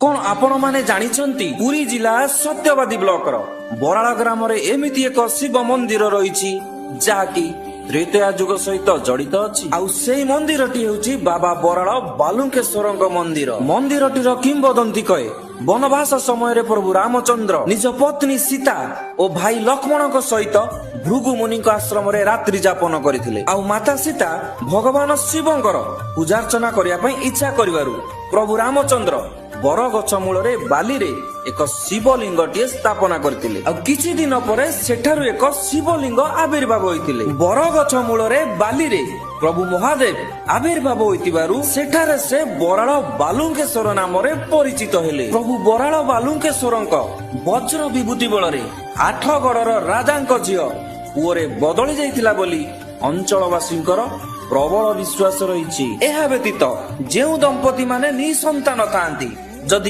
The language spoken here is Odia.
କଣ ଆପଣମାନେ ଜାଣିଛନ୍ତି, ପୁରୀ ଜିଲ୍ଲା ସତ୍ୟବାଦୀ ବ୍ଲକର ବରାଳ ଗ୍ରାମରେ ଏମିତି ଏକ ଶିବ ମନ୍ଦିର ରହିଛି, ଯାହାକି ତ୍ରେତୟା ଯୁଗ ସହିତ ଜଡିତ ଅଛି? ଆଉ ସେଇ ମନ୍ଦିରଟି ହେଉଛି ବାବା ବରାଳ ବାଲୁଙ୍କେଶ୍ୱରଙ୍କ ମନ୍ଦିର। ମନ୍ଦିରଟିର କିମ୍ବଦନ୍ତୀ କହେ, ବନବାସ ସମୟରେ ପ୍ରଭୁ ରାମଚନ୍ଦ୍ର ନିଜ ପତ୍ନୀ ସୀତା ଓ ଭାଇ ଲକ୍ଷ୍ମଣଙ୍କ ସହିତ ଭୃଗୁ ମୁନିଙ୍କ ଆଶ୍ରମରେ ରାତ୍ରି ଯାପନ କରିଥିଲେ। ଆଉ ମାତା ସୀତା ଭଗବାନ ଶିବଙ୍କର ପୂଜାର୍ଚ୍ଚନା କରିବା ପାଇଁ ଇଚ୍ଛା କରିବାରୁ ପ୍ରଭୁ ରାମଚନ୍ଦ୍ର ବରଗଛ ମୂଳରେ ବାଲିରେ ଏକ ଶିବଲିଙ୍ଗଟିଏ ସ୍ଥାପନା କରିଥିଲେ। ଆଉ କିଛି ଦିନ ପରେ ସେଠାରୁ ଏକ ଶିବଲିଙ୍ଗ ଆବିର୍ଭାବ ହୋଇଥିଲେ। ବରଗଛ ମୂଳରେ ବାଲିରେ ପ୍ରଭୁ ମହାଦେବ ଆବିର୍ଭାବ ହୋଇଥିବାରୁ ସେଠାରେ ସେ ବରାଳ ବାଲୁଙ୍କେଶ୍ୱର ନାମରେ ପରିଚିତ ହେଲେ। ପ୍ରଭୁ ବରାଳ ବାଲୁଙ୍କେଶ୍ୱରଙ୍କ ବଜ୍ର ବିଭୂତି ବଳରେ ଆଠଗଡର ରାଜାଙ୍କ ଝିଅ ପୁଅରେ ବଦଳି ଯାଇଥିଲା ବୋଲି ଅଞ୍ଚଳବାସୀଙ୍କର ପ୍ରବଳ ବିଶ୍ୱାସ ରହିଛି। ଏହା ବ୍ୟତୀତ ଯେଉଁ ଦମ୍ପତି ମାନେ ନିସନ୍ତାନ ଥାଆନ୍ତି,